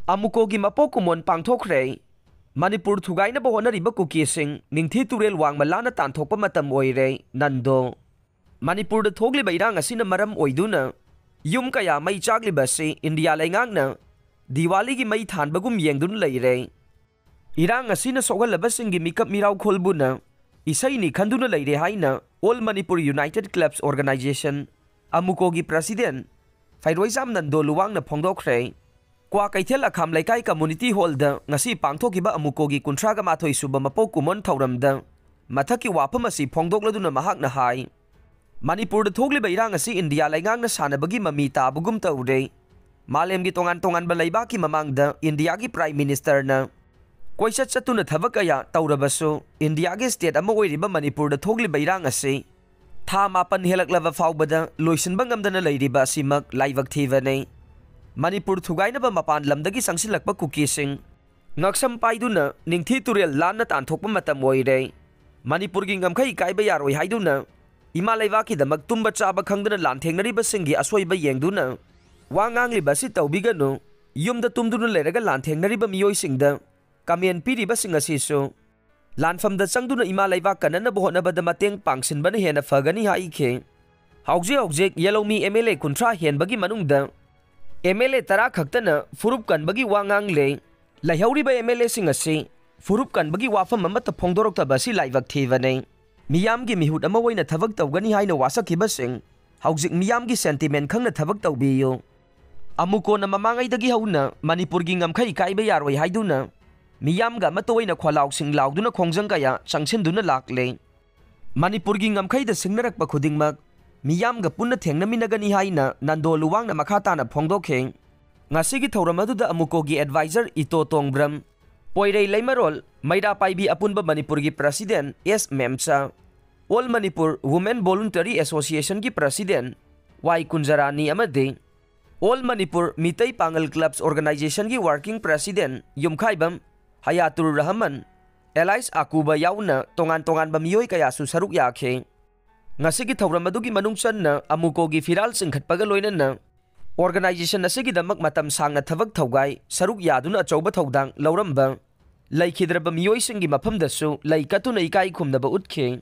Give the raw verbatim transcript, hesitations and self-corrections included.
ꯑꯃꯨꯀꯣꯒꯤ ꯃꯄꯣꯛ ꯀꯨꯝꯑꯣꯟ ꯄꯥꯡꯊꯣꯛꯈ꯭ꯔꯦ꯫ ꯃꯅꯤꯄꯨꯔ ꯊꯨꯒꯥꯏꯅꯕ ꯍꯣꯠꯅꯔꯤꯕ ꯀꯨꯀꯤꯁꯤꯡ ꯅꯤꯡꯊꯤ ꯇꯨꯔꯦꯜ ꯋꯥꯡꯃ ꯂꯥꯟꯅ ꯇꯥꯟꯊꯣꯛꯄ ꯃꯇꯝ ꯑꯣꯏꯔꯦ, ꯅꯟꯗꯣ꯫ ꯃꯅꯤꯄꯨꯔꯗ ꯊꯣꯛꯂꯤꯕ ꯏꯔꯥꯡ ꯑꯁꯤꯅ ꯃꯔꯝ ꯑꯣꯏꯗꯨꯅ ꯌꯨꯝ ꯀꯌꯥ ꯃꯩ ꯆꯥꯛꯂꯤꯕ ꯑꯁꯤ ꯏꯟꯗꯤꯌꯥ ꯂꯩꯉꯥꯛꯅ ꯗꯤꯋꯥꯂꯤꯒꯤ ꯃꯩ ꯊꯥꯟꯕꯒꯨꯝ ꯌꯦꯡꯗꯨꯅ ꯂꯩꯔꯦ꯫ ꯏꯔꯥꯡ ꯑꯁꯤꯅ ꯁꯣꯛꯍꯜꯂꯕꯁꯤꯡꯒꯤ ꯃꯤꯀꯞ ꯃꯤꯔꯥꯎ ꯈꯣꯜꯕꯨꯅ ꯏꯁꯩꯅꯤ ꯈꯟꯗꯨꯅ ꯂꯩꯔꯦ ꯍꯥꯏꯅ All Manipur United Clubs Organization, ꯑꯃꯨꯀꯣꯒꯤ president ꯐꯩꯔꯣꯏꯖꯥꯝ Nando ꯂꯨꯋꯥꯡꯅ ꯐꯣꯡꯗꯣꯛꯈ꯭ꯔꯦ꯫ Kwakeithel ꯑꯈꯥꯝ ꯂꯩꯀꯥꯏ community hallꯗ ꯉꯁꯤ ꯄꯥꯡꯊꯣꯛꯈꯤꯕ ꯑꯃꯨꯀꯣꯒꯤ ꯀꯨꯟꯊ꯭ꯔꯥꯒ ꯃꯥꯊꯣꯏ ꯁꯨꯕ ꯃꯄꯣꯛ ꯀꯨꯝꯑꯣꯟ ꯊꯧꯔꯝꯗ ꯃꯊꯛꯀꯤ ꯋꯥꯐꯝ ꯑꯁꯤ ꯐꯣꯡꯗꯣꯛꯂꯗꯨꯅ ꯃꯍꯥꯛꯅ ꯍꯥꯏ, ꯃꯅꯤꯄꯨꯔꯗ ꯊꯣꯛꯂꯤꯕ ꯏꯔꯥꯡ ꯑꯁꯤ ꯏꯟꯗꯤꯌꯥ ꯂꯩꯉꯥꯛꯅ ꯁꯥꯟꯅꯕꯒꯤ ꯃꯃꯤ ꯇꯥꯕꯒꯨꯝ ꯇꯧꯔꯦ꯫ ꯃꯥꯂꯦꯝꯒꯤ ꯇꯣꯉꯥꯟ ꯇꯣꯉꯥꯟꯕ ꯂꯩꯕꯥꯛꯀꯤ ꯃꯃꯥꯡꯗ ꯏꯟꯗꯤꯌꯥꯒꯤ Prime Ministerꯅ ꯀꯣꯏꯆꯠ ꯆꯠꯇꯨꯅ ꯊꯕꯛ ꯀꯌꯥ ꯇꯧꯔꯕꯁꯨ, ꯏꯟꯗꯤꯌꯥꯒꯤ state ꯑꯃ ꯑꯣꯏꯔꯤꯕ ꯃꯅꯤꯄꯨꯔꯗ ꯊꯣꯛꯂꯤꯕ ꯏꯔꯥꯡ ꯑꯁꯤ ꯊꯥ ꯃꯥꯄꯟ ꯍꯦꯜꯂꯛꯂꯕ ꯐꯥꯎꯕꯗ ꯂꯣꯏꯁꯤꯟꯕ ꯉꯝꯗꯅ ꯂꯩꯔꯤꯕ ꯑꯁꯤꯃꯛ ꯂꯥꯏꯕꯛ ꯊꯤꯕꯅꯤ꯫ ꯃꯅꯤꯄꯨꯔ ꯊꯨꯒꯥꯏꯅꯕ ꯃꯄꯥꯟ ꯂꯝꯗꯒꯤ ꯆꯪꯁꯤꯜꯂꯛꯄ ꯀꯨꯀꯤꯁꯤꯡ ꯉꯛꯁꯝ ꯄꯥꯏꯗꯨꯅ ꯅꯤꯡꯊꯤ ꯇꯨꯔꯦꯜ ꯂꯥꯟꯅ ꯇꯥꯟꯊꯣꯛꯄ ꯃꯇꯝ ꯑꯣꯏꯔꯦ꯫ ꯃꯅꯤꯄꯨꯔꯒꯤ ꯉꯝꯈꯩ ꯀꯥꯏꯕ ꯌꯥꯔꯣꯏ ꯍꯥꯏꯗꯨꯅ ꯏꯃꯥ ꯂꯩꯕꯥꯛꯀꯤꯗꯃꯛ ꯇꯨꯝꯕ ꯆꯥꯕ ꯈꯪꯗꯅ ꯂꯥꯟꯊꯦꯡꯅꯔꯤꯕꯁꯤꯡꯒꯤ ꯑꯁꯣꯏꯕ ꯌꯦꯡꯗꯨꯅ ꯋꯥ ꯉꯥꯡꯂꯤꯕ ꯑꯁꯤ ꯇꯧꯕꯤꯒꯅꯨ꯫ ꯌꯨꯝꯗ ꯇꯨꯝꯗꯨꯅ ꯂꯩꯔꯒ ꯂꯥꯟꯊꯦꯡꯅꯔꯤꯕ ꯃꯤꯑꯣꯏꯁꯤꯡꯗ comment ꯄꯤꯔꯤꯕꯁꯤꯡ ꯑꯁꯤꯁꯨ ꯂꯥꯟꯐꯝꯗ ꯆꯪꯗꯨꯅ ꯏꯃꯥ ꯂꯩꯕꯥꯛ ꯀꯟꯅꯅꯕ ꯍꯣꯠꯅꯕꯗ ꯃꯇꯦꯡ ꯄꯥꯡꯁꯤꯟꯕꯅ ꯍꯦꯟꯅ ꯐꯒꯅꯤ ꯍꯥꯏꯈꯤ꯫ ꯍꯧꯖꯤꯛ ꯍꯧꯖꯤꯛ ꯌꯦꯜꯍꯧꯃꯤ MLA ꯀꯨꯟꯊ꯭ꯔꯥ ꯍꯦꯟꯕꯒꯤ ꯃꯅꯨꯡꯗ MLA ꯇꯔꯥ ꯈꯛꯇꯅ ꯐꯨꯔꯨꯞ ꯀꯟꯕꯒꯤ ꯋꯥ ꯉꯥꯡꯂꯦ꯫ ꯂꯩꯍꯧꯔꯤꯕ MLAꯁꯤꯡ ꯑꯁꯤ ꯐꯨꯔꯨꯞ ꯀꯟꯕꯒꯤ ꯋꯥꯐꯝ ꯑꯃꯠꯇ ꯐꯣꯡꯗꯣꯔꯛꯇꯕ ꯑꯁꯤ ꯂꯥꯏꯕꯛ ꯊꯤꯕꯅꯤ꯫ ꯃꯤꯌꯥꯝꯒꯤ ꯃꯤꯍꯨꯠ ꯑꯃ ꯑꯣꯏꯅ ꯊꯕꯛ ꯇꯧꯒꯅꯤ ꯍꯥꯏꯅ ꯋꯥꯁꯛꯈꯤꯕꯁꯤꯡ ꯍꯧꯖꯤꯛ ꯃꯤꯌꯥꯝꯒꯤ sentiment ꯈꯪꯅ ꯊꯕꯛ ꯇꯧꯕꯤꯌꯨ꯫ ꯑꯃꯨꯀꯣꯅ ꯃꯃꯥꯡꯉꯩꯗꯒꯤ ꯍꯧꯅ ꯃꯅꯤꯄꯨꯔꯒꯤ ꯉꯝꯈꯩ ꯀꯥꯏꯕ ꯌꯥꯔꯣꯏ ꯍꯥꯏꯗꯨꯅ ꯃꯤꯌꯥꯝꯒ ꯑꯃꯠꯇ ꯑꯣꯏꯅ ꯈꯣꯜꯂꯥꯎꯁꯤꯡ ꯂꯥꯎꯗꯨꯅ ꯈꯣꯡꯖꯪ ꯀꯌꯥ ꯆꯪꯁꯤꯟꯗꯨꯅ ꯂꯥꯛꯂꯦ꯫ ꯃꯅꯤꯄꯨꯔꯒꯤ ꯉꯝꯈꯩꯗ ꯁꯤꯡꯅꯔꯛꯄ ꯈꯨꯗꯤꯡꯃꯛ ꯃꯤꯌꯥꯝꯒ ꯄꯨꯟꯅ ꯊꯦꯡꯅꯃꯤꯟꯅꯒꯅꯤ ꯍꯥꯏꯅ ꯅꯟꯗꯣ ꯂꯨꯋꯥꯡꯅ ꯃꯈꯥ ꯇꯥꯅ ꯐꯣꯡꯗꯣꯛꯈꯤ꯫ ꯉꯁꯤꯒꯤ ꯊꯧꯔꯝ ꯑꯗꯨꯗ ꯑꯃꯨꯀꯣꯒꯤ advisor ꯏꯇꯣ ꯇꯣꯡꯕ꯭ꯔꯝ, ꯄꯣꯏꯔꯩ ꯂꯩꯃꯔꯣꯜ, ꯃꯩꯔꯥ ꯄꯥꯏꯕꯤ ꯑꯄꯨꯟꯕ ꯃꯅꯤꯄꯨꯔꯒꯤ president ꯑꯦꯁ ꯃꯦꯝꯆꯥ, All Manipur Women Voluntary Associationꯒꯤ president ꯋꯥꯏ ꯀꯨꯟꯖꯔꯥꯅꯤ ꯑꯃꯗꯤ All Manipur Meitei Pangal Clubs Organizationꯒꯤ working president ꯌꯨꯝꯈꯥꯏꯕꯝ ꯍꯌꯥꯇꯨꯔ ꯔꯍꯃꯟ, ꯑꯦꯂꯥꯏꯁ ꯑꯀꯨꯕ ꯌꯥꯎꯅ ꯇꯣꯉꯥꯟ ꯇꯣꯉꯥꯟꯕ ꯃꯤꯑꯣꯏ ꯀꯌꯥꯁꯨ ꯁꯔꯨꯛ ꯌꯥꯈꯤ꯫ ꯉꯁꯤꯒꯤ ꯊꯧꯔꯝ ꯑꯗꯨꯒꯤ ꯃꯅꯨꯡ ꯆꯟꯅ ꯑꯃꯨꯀꯣꯒꯤ ꯐꯤꯔꯥꯜ ꯆꯤꯡꯈꯠꯄꯒ ꯂꯣꯏꯅꯅ ꯑꯣꯔꯒꯅꯥꯏꯖꯦꯁꯟ ꯑꯁꯤꯒꯤꯗꯃꯛ ꯃꯇꯝ ꯁꯥꯡꯅ ꯊꯕꯛ ꯊꯧꯒꯥꯏ, ꯁꯔꯨꯛ ꯌꯥꯗꯨꯅ ꯑꯆꯧꯕ ꯊꯧꯗꯥꯡ ꯂꯧꯔꯝꯕ ꯂꯩꯈꯤꯗ꯭ꯔꯕ ꯃꯤꯑꯣꯏꯁꯤꯡꯒꯤ ꯃꯐꯝꯗꯁꯨ ꯂꯩ ꯀꯠꯇꯨꯅ ꯏꯀꯥꯏ ꯈꯨꯝꯅꯕ ꯎꯠꯈꯤ꯫